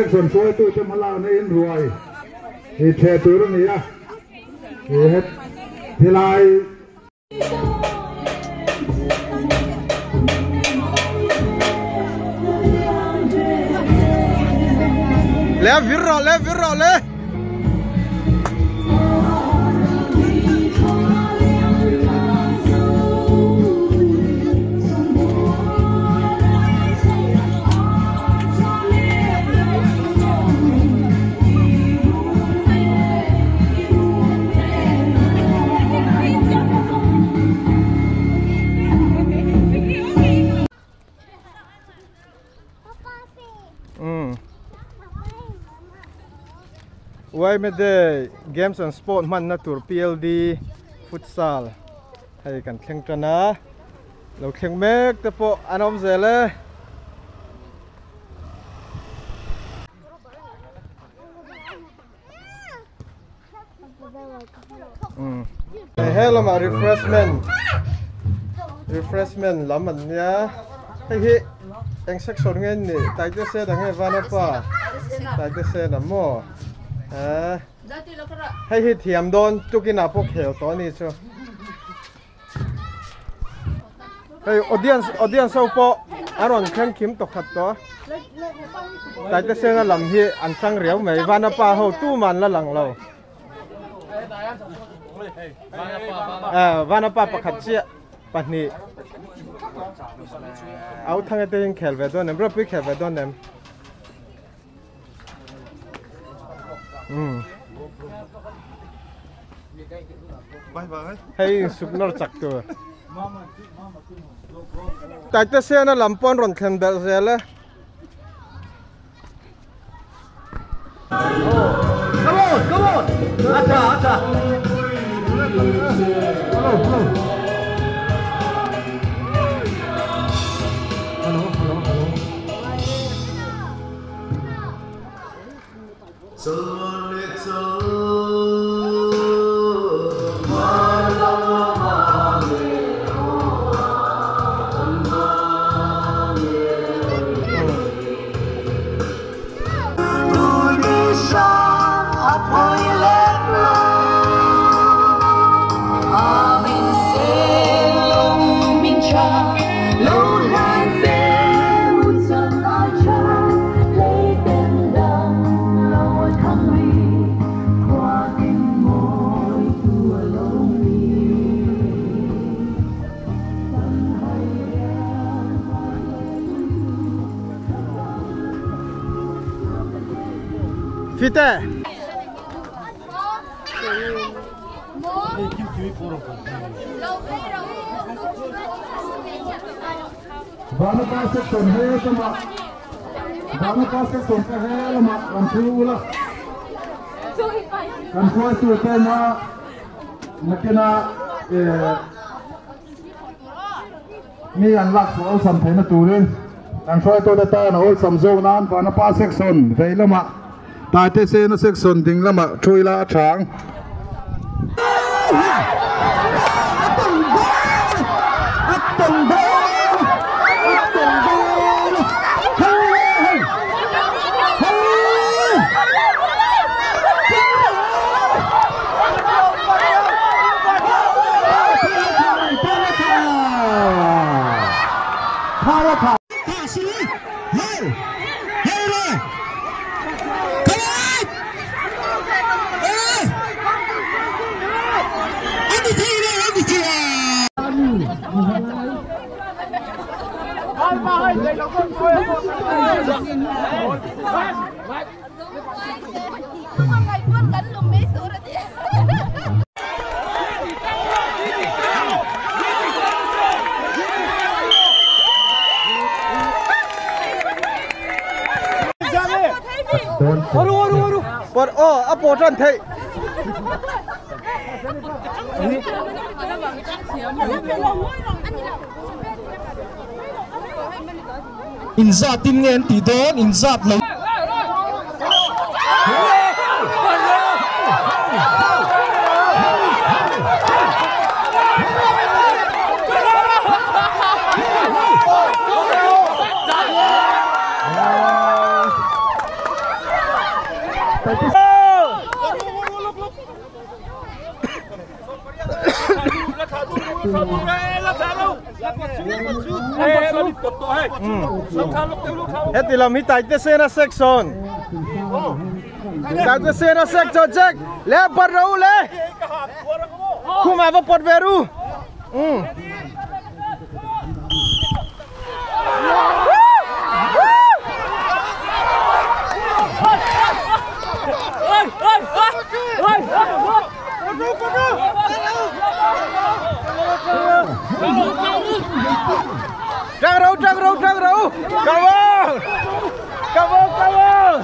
Section hruaitute hmalakna in ruai hi ṭheh tur a ni a, he helai. Le vir rawh le vir rawh le. Yma Day Games and Sport hmanna tur PLD Futsal hei kan thleng tan a lo thleng mek te pawh an awm zel e. He lamah refreshment refreshment lam an nia hei hi eng section nge an nih taite sen ang nge vanapa taite sen ang maw eh hei hi thiam dawn tukin ah pawh khel tawh a ni chu hei audience audience ho pawh an rawn thleng kim tawkhat tawh taite sena lam hi an tang riau mai vanapa ho tuman la lang lo eh vanapa pakhat chiah pahnih au thang te in khel ve dawn em ropui khel ve dawn em Hei suk nawr chak tur. Taite sena lam pawn rawn thlen belh zel e. Come on, come on. Acha, acha. Hello, hello. Hello, hello, hello. Fite. Vanapa section he lama Vanapa section te he lama kan thu ula kan hruaitu te na nakina mi an lak chu awlsam theihna turin kan hruaitu te tan a awlsam zawk nan Vanapa section vei lama Taite sena section ding lama thu ila a tha ang. Por aw a pawh tan theih. Inzatin nge an tih dawn inzat lo. Heti lam hi Taitesena section. Taitesena section check. Le pot ro le. Khuma va pot ve ru. Trang râu. Cảm ơn. Cảm ơn, cảm ơn.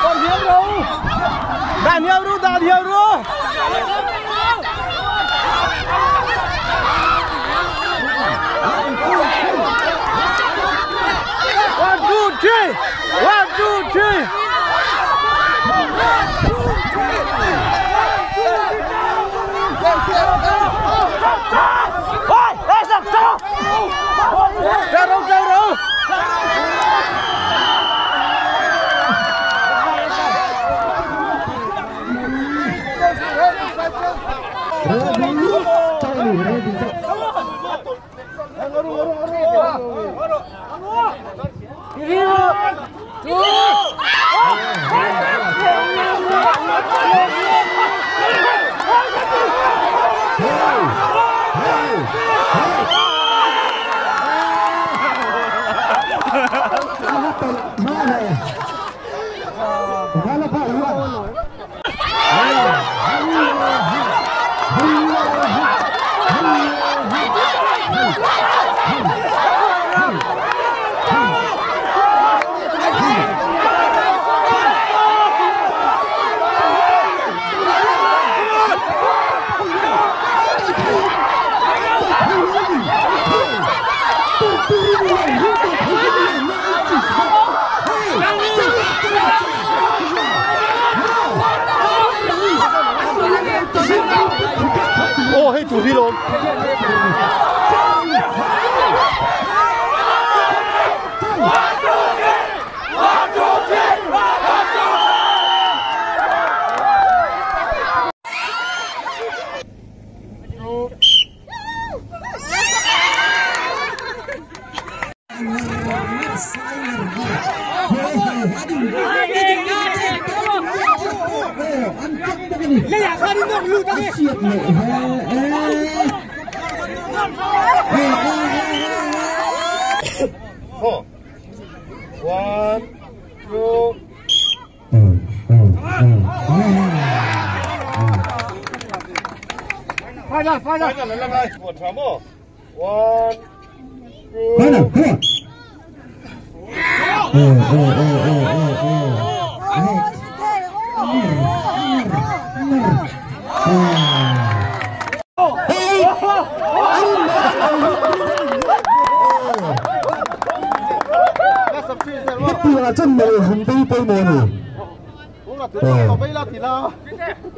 Còn hiếm râu. Đàn hiếm râu, đàn hiếm râu. One, two, three. 1, 2, 3. Trao râu. Oh, hey, chủ thi lộn. One, two. Final, lại. One, two. Final,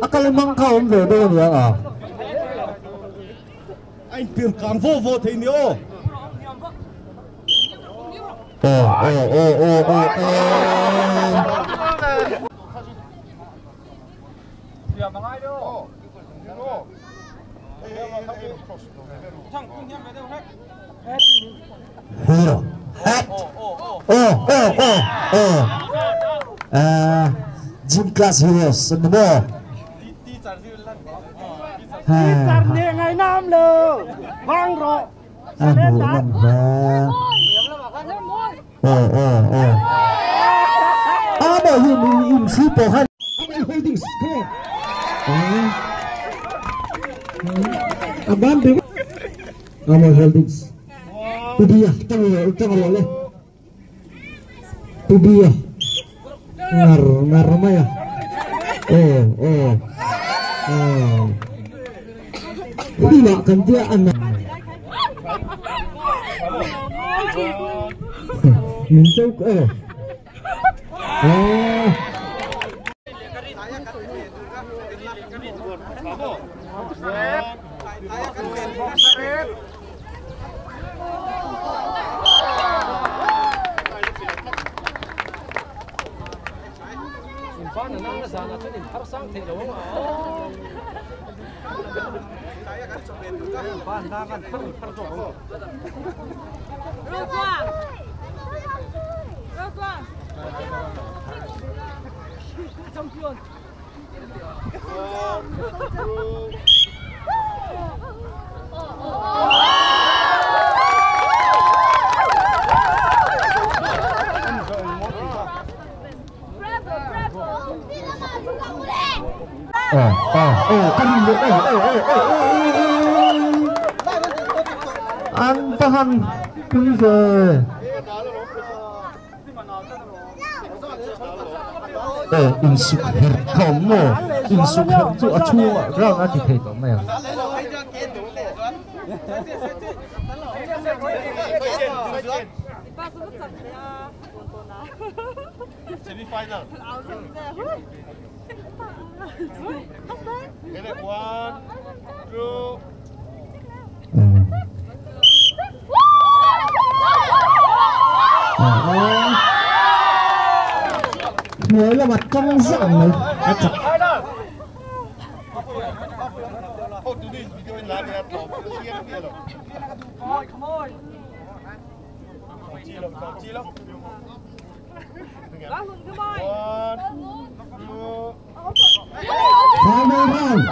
Akalamang kaum về đâu nữa à? Anh tìm càng vô vô thì nhiều. Hero. Gym class heroes and more. Kan dia anak. Minta An tahan pui ve. Insuk her hlawm maw? Insuk her chu a chhungah ground a ti thei tawh mai ang. Hnuai lama tang zah mai a chak. Final round.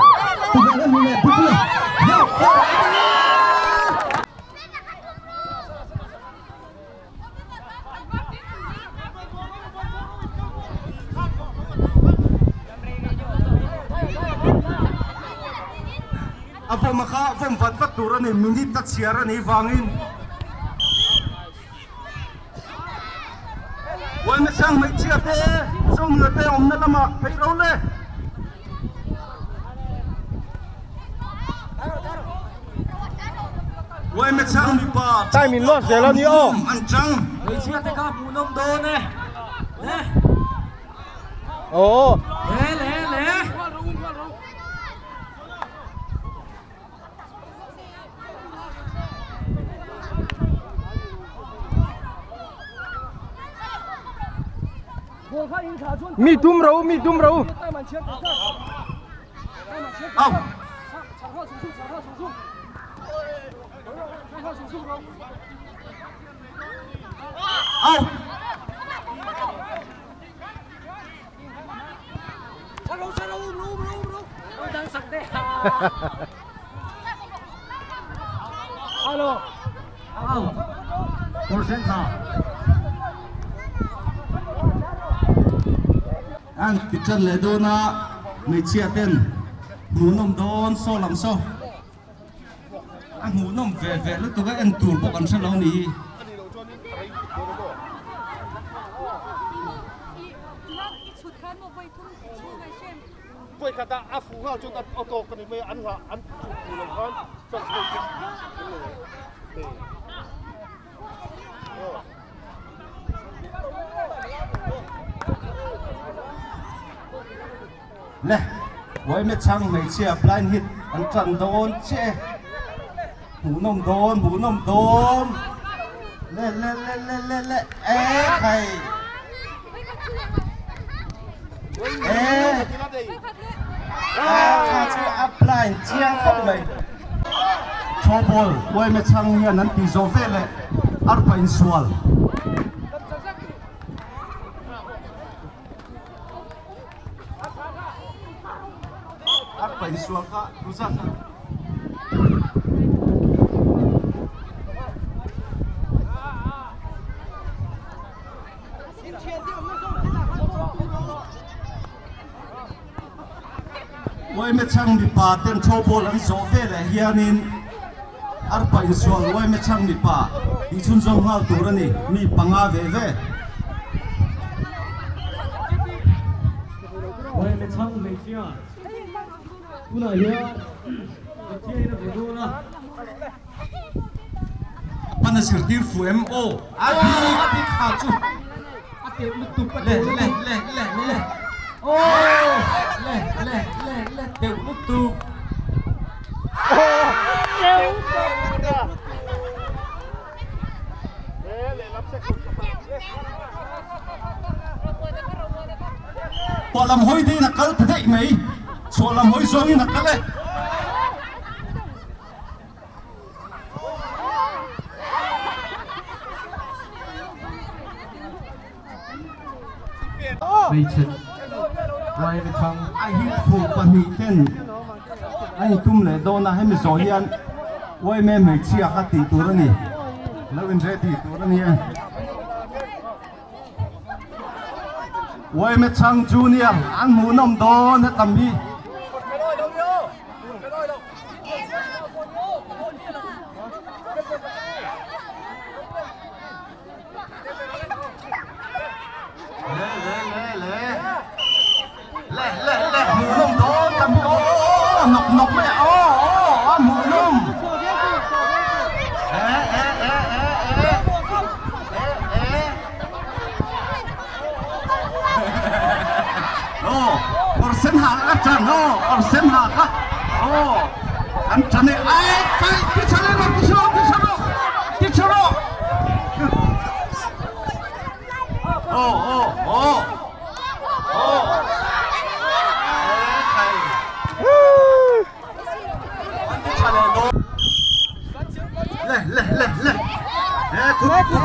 A vawm a kha vawm vat vat tur a ni minute a chhiar a nih vangin Uaina chhang hmeichhia te Zomla te awmna lamah phei ro le. Uaina chhang mipa Time in lost zel a ni aw. An chang. Hmeichhia te kha hmuhnawm dawn e. Le. Aw. Le le le. Mi tum ro, mi tum ro. Au. Au. Alo. Au. Porcenta. An titan le dona hmeichhia ten hmuhnawm dawn saw lam saw a hmuhnawm ve ve lutuk a en tur bawk an hre lo ni hi. Le uaime chhang hmeichhia blind hit an tan dawn che hmuhnawm dawn hmuhnawm dawn le le le le le le e khai e kha chu a blind chiang khawp mai throw ball uaime chhang hian an ti zawh vel leh arpa insual. Arpa insual kha tu zat a. Uaime chhang mipa ten throw ball an zawh velah hianin arpa insual uaime chhang mipa tih chhunzawm nghal tur a ni mi panga ve ve. Uaime chhang hmeichhia tunah hian Pathianin a hmu dawn a. Pana zirtir fu em aw a bik a bik kha chu a teh lutuk a le teh le lutuk le le le aw le le le le teuh lutuk. Chhuah lam hawi te in a kal ta daih mai. Chhuah lam hawi zawng in a kal e. Hmeichhe uaime chhang a hit fuh pahnih ten a intum leh dawn a, hemi zawh hian uaime hmeichhia kha tih tur a ni, lo in ready tur a ni e. Uaime chhang junior an hmuhnawm dawn hetam hi. Le le le le le le le hmuhnawm dawn tam hi aw aw nawk nawk mai a aw aw a hmuhnawm e e e e e e e aw kawr sen ha ka chan aw kawr sen ha ka aw kan chan e ai kai ti chhalo ti chhalo ti chhalo ti chhalo Oh, oh, oh. Oh. Le le le le. Eh, kut kut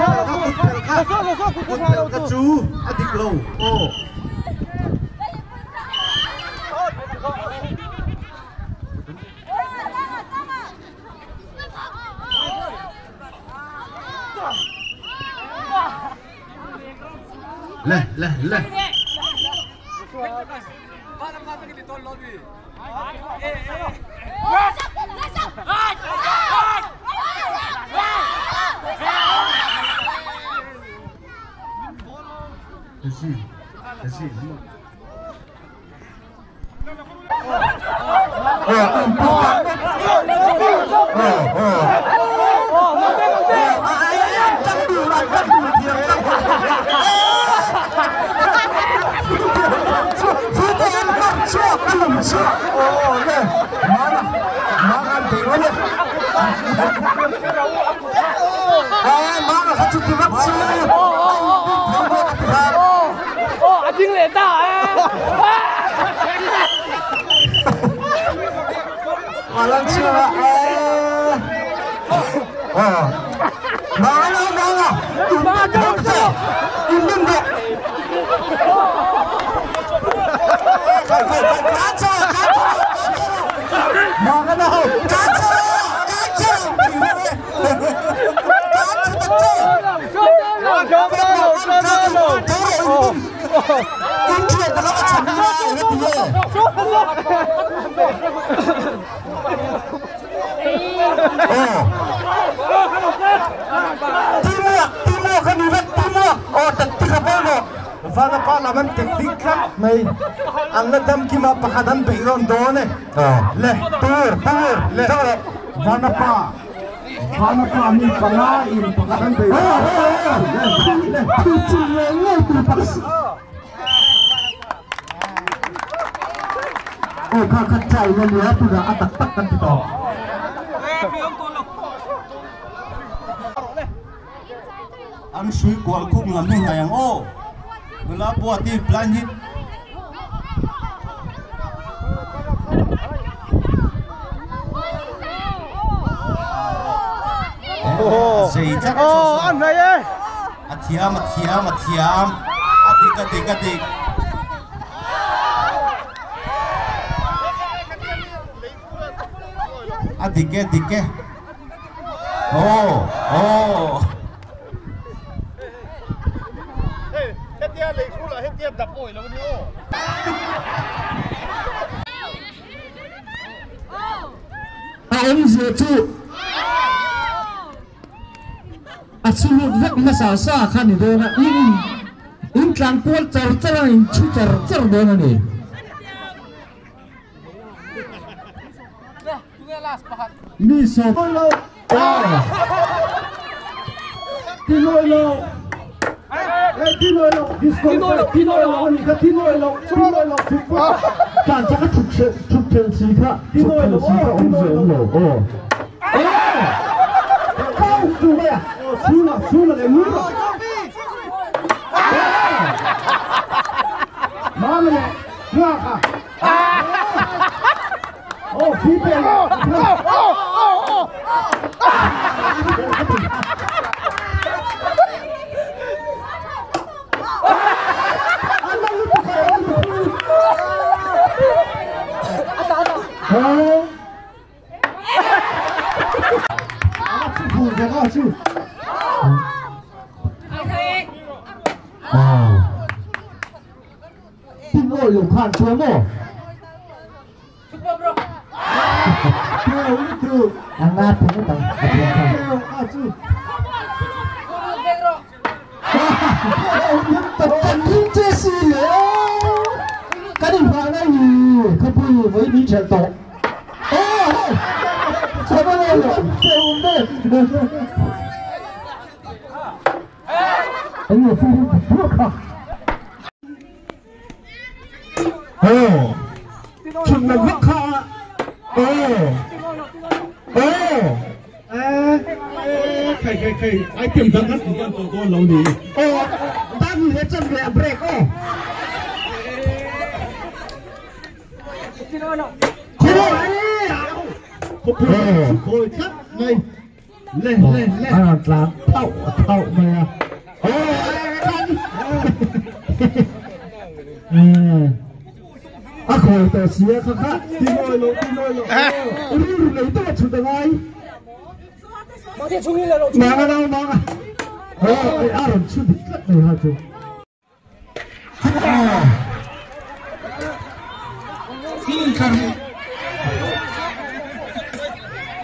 kut kut ka chu a dik lo. Oh. Le le le. Cái gì? Cái gì? Le tur tur le Vanapa Vanapa mi panga in pakatan bei le thu chu nge nge tu pak o kha kha chai na nia tu na atak tak kan ti to An sui kwal khung lam ni ngai ang o nula buati blind hit Oh, anh này ơi. A thiam a thiam a thiam. A dik a dik a dik. A dik e dik e. Oh, oh. Hết tia lấy phu là hết tia đập ổi lâu đi ô. A om zia chu. A chulut vek masa sa khan ni dona in in tlang kual char char in chu char char dona ni. Mi so lo. Ti lôi lo. Ê ti lôi lo. Ti lôi lo ni ka ti lôi lo. Ti lôi lo. Kan cha ka thuk thuk thel si kha. Ti lôi lo si kha om zia om lo. Oh. Kau tu ya. Sula sula le mura. Mama le. 哦，皮被哦哦哦哦！啊！定位有看错么？哎呦，我靠！哦，出来我靠！哦，哦，哎，可以可以可以，哎，点灯，时间多多老你。哦，当你的正面 break 哦。可以，可以，来来来，啊，咱套套没啊？哦，嗯，啊，可就是啊，卡卡，点开咯，点开咯，你嚟都出得来。忙啊忙啊！哦，阿伦出得嚟下做。啊，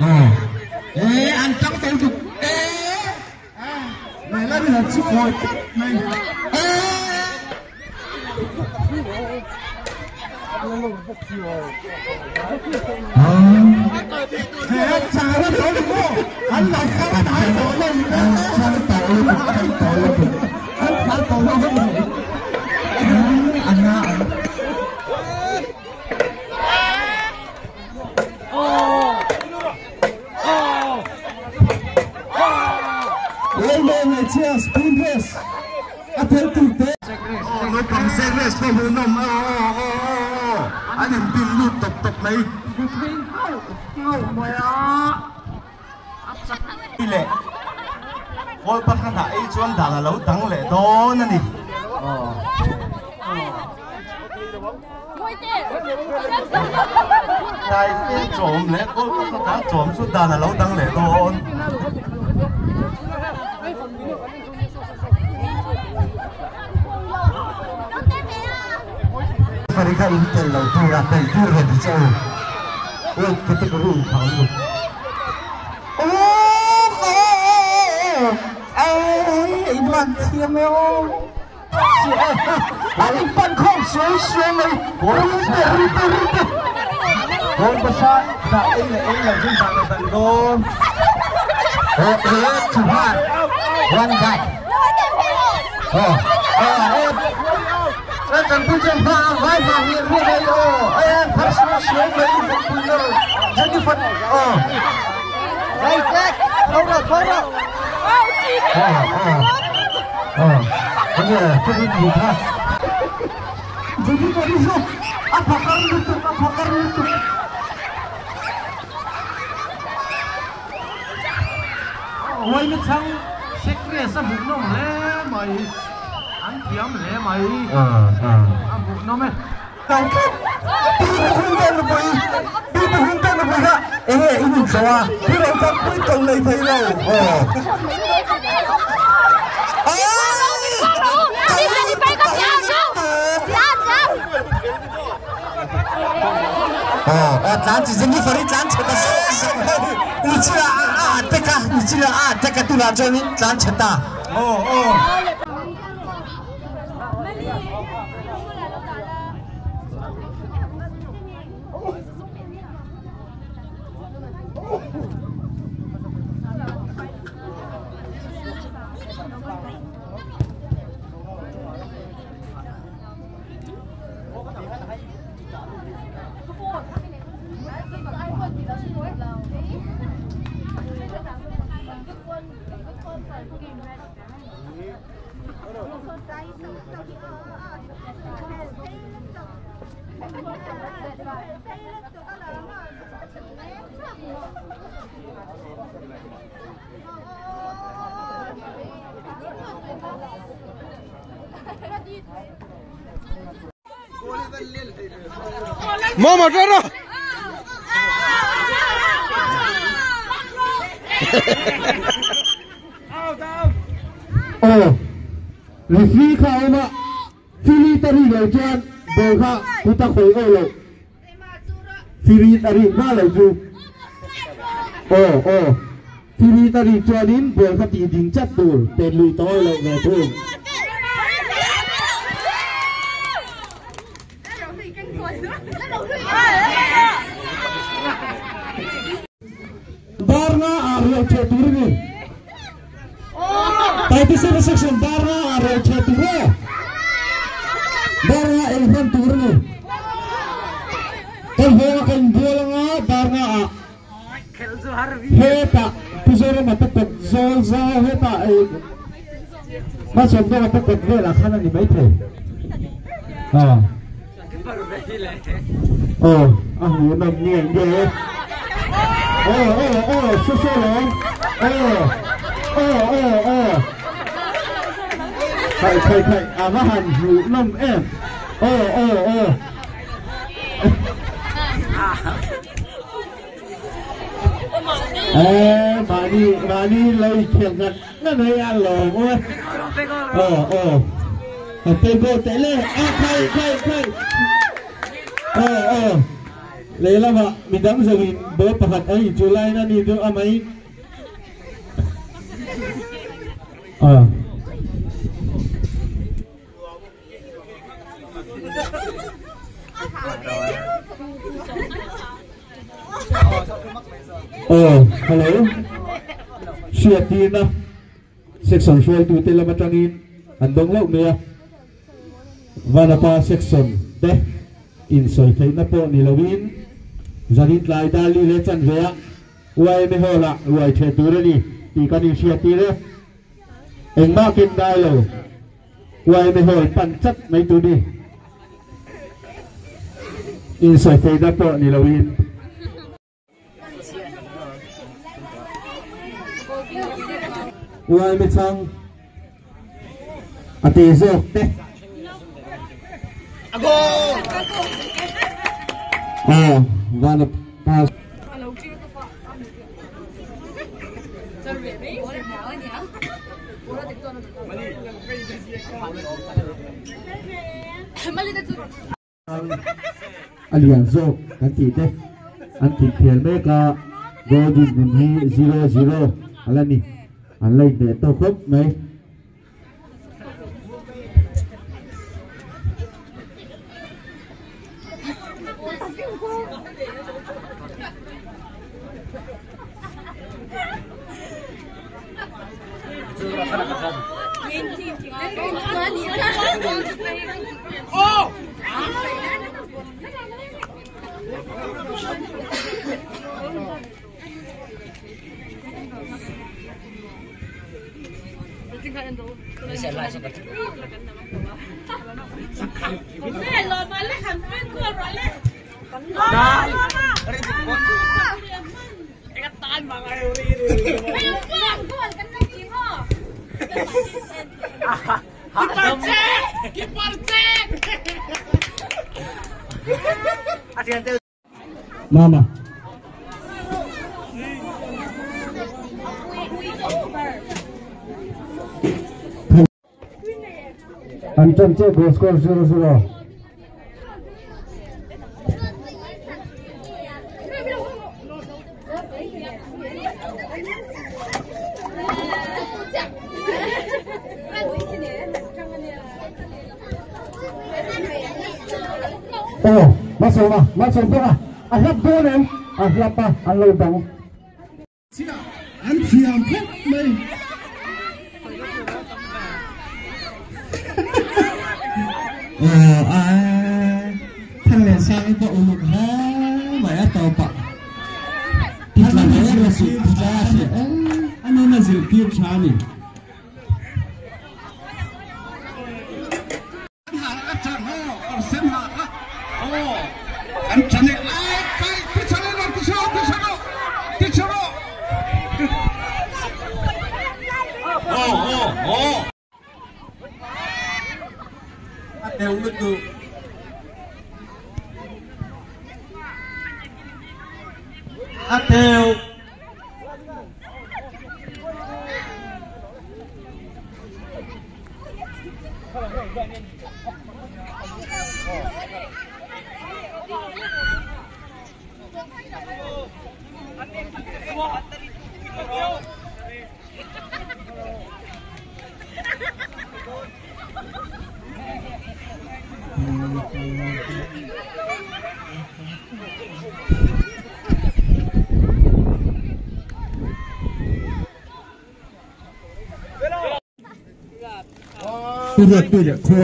啊，哎，按张都就，哎，来来来，出开，来，哎。啊！係啊，查得到你喎，很難卡得太多啦，查得到啦，到啦，查到啦，按啊！哦哦哦！来来来，这 spoon race，啊，天对对。哦，nó cầm xe race 都好弄哦哦哦哦，anh em pin lúc tập tập này。 lệ ôi bắt khán giả chuan đàn là lâu tăng lệ đó nè nè đại phi trộm lệ ôi bắt khán giả trộm suốt đàn là lâu tăng lệ đó phải cái intel đầu tư là đầu tư về thì sao ôi cái cái cái thảo luôn哎，乱天了哦！哎，半空水水没，我对对对，我不杀，杀 A là A là chúng ta là tận công. 哦，出发，one guy。哦，哦，这整部正发，外发面面的哦，哎呀，他是学没不能，这你分哦。来来，头了头了。哦哦哦，不是，这是你看，这你这你说，啊，跑高了都，啊，跑高了都。我一唱，识嘅生活拢咧咪，ăn thiam le mai 嗯嗯， ăn bụng nó mày 看，比不红灯的鬼，比不红灯的鬼哈，哎，一路走啊，你老公不动你睇咯，哦。哦，咱只是你说的咱吃的是，你吃了啊啊，这个你吃了啊，这个对了，这你咱吃的。哦哦。Mama ra. Oh, referee kha oma fili tari lo chuan ball kha kuta khoi oi lo fili tari ma lo chu oh oh fili tari chuanin ball kha ti ding chat tur pen lui toi lo ve thung Barna arel cheturini Taitesena section Barna arel cheture Barna elfan turni Kan hoa kan bolanga Barna a Heta puzore matapat zol za heta ma som do matapat vela khana ni mai thei ah oh ah hu nam ni nge oh oh oh so so long oh oh oh oh khai khai khai à ma han hu nam em oh oh oh eh mani mani lấy thiệt ngặt nó nói ăn lò quá oh oh pe go tệ lên à khai khai khai oh oh lấy lắm ạ mình đóng rồi mình bố bạc ấy chú lai nó đi được à mấy à oh hello xuyệt tin á section xuôi tu tên là mặt trăng in anh đông lâu nữa Vanapa section de in soi thei na po ni lowin zanin tlai dali le chan ve uai me hola uai the tur ani ti kan in sia ti le engma kin dai lo uai me hol pan chat mai tu ni in soi thei na po ni lowin uai me chang ate zok te Oh, Vanapa. Alian zok kan ti te an ti thiel mek a golden mun hi 0-0 alani an lai de to khop mai Mama. Anton che goal score 0-0. Oh, masuk ma, masuk pa. Ahlap doon ahlap pa, ang low bang. Anh thiam khop mai. Ờ, thằng này sang cái uluk ha, mày á tàu bạc. Thằng này là sự ra sẽ, anh là sự kiên trì này. An chane ai kai ti chane no ti chano ti chano ti chano. Oh oh oh. Ateu lutu. Ateu. 对对的，快！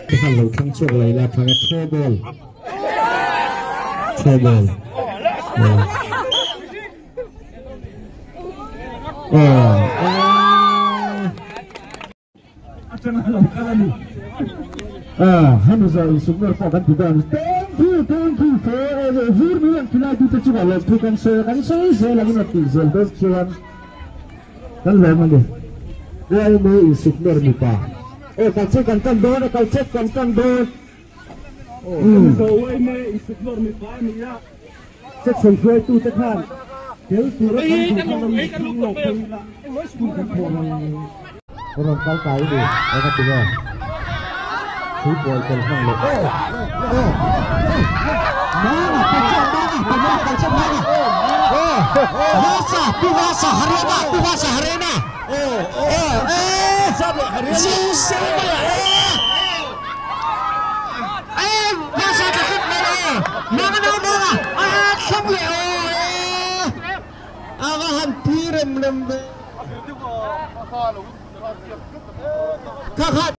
这看楼层出来了，看个 trouble，trouble，哦，啊，他们说什么放咱不干，Thank you，Thank you for the 4 million tonight to touch you, let's put and say, can say, say, like not diesel, that's one. Kan lom ani. Wai me in sukner mi pa. Eh, kal check kan kan don, kal check kan kan don. So wai me in sukner mi pa ni ya. Check soi hruai tu te khan. Tel tur a kan tu khan kan lo phei la. School kan tho la. Ron kal kai đi, ai ka tu ga. Thu bol tel hang lo. Mana, pacha mana, pacha pacha mana. Oh, Vasa, Puvasa, Haryana, Puvasa, Haryana. Oh, oh, eh, eh, eh, Vasa ka khit na mana na na, ah, kham le, oh, eh, ah, han pi rem rem. Ka kha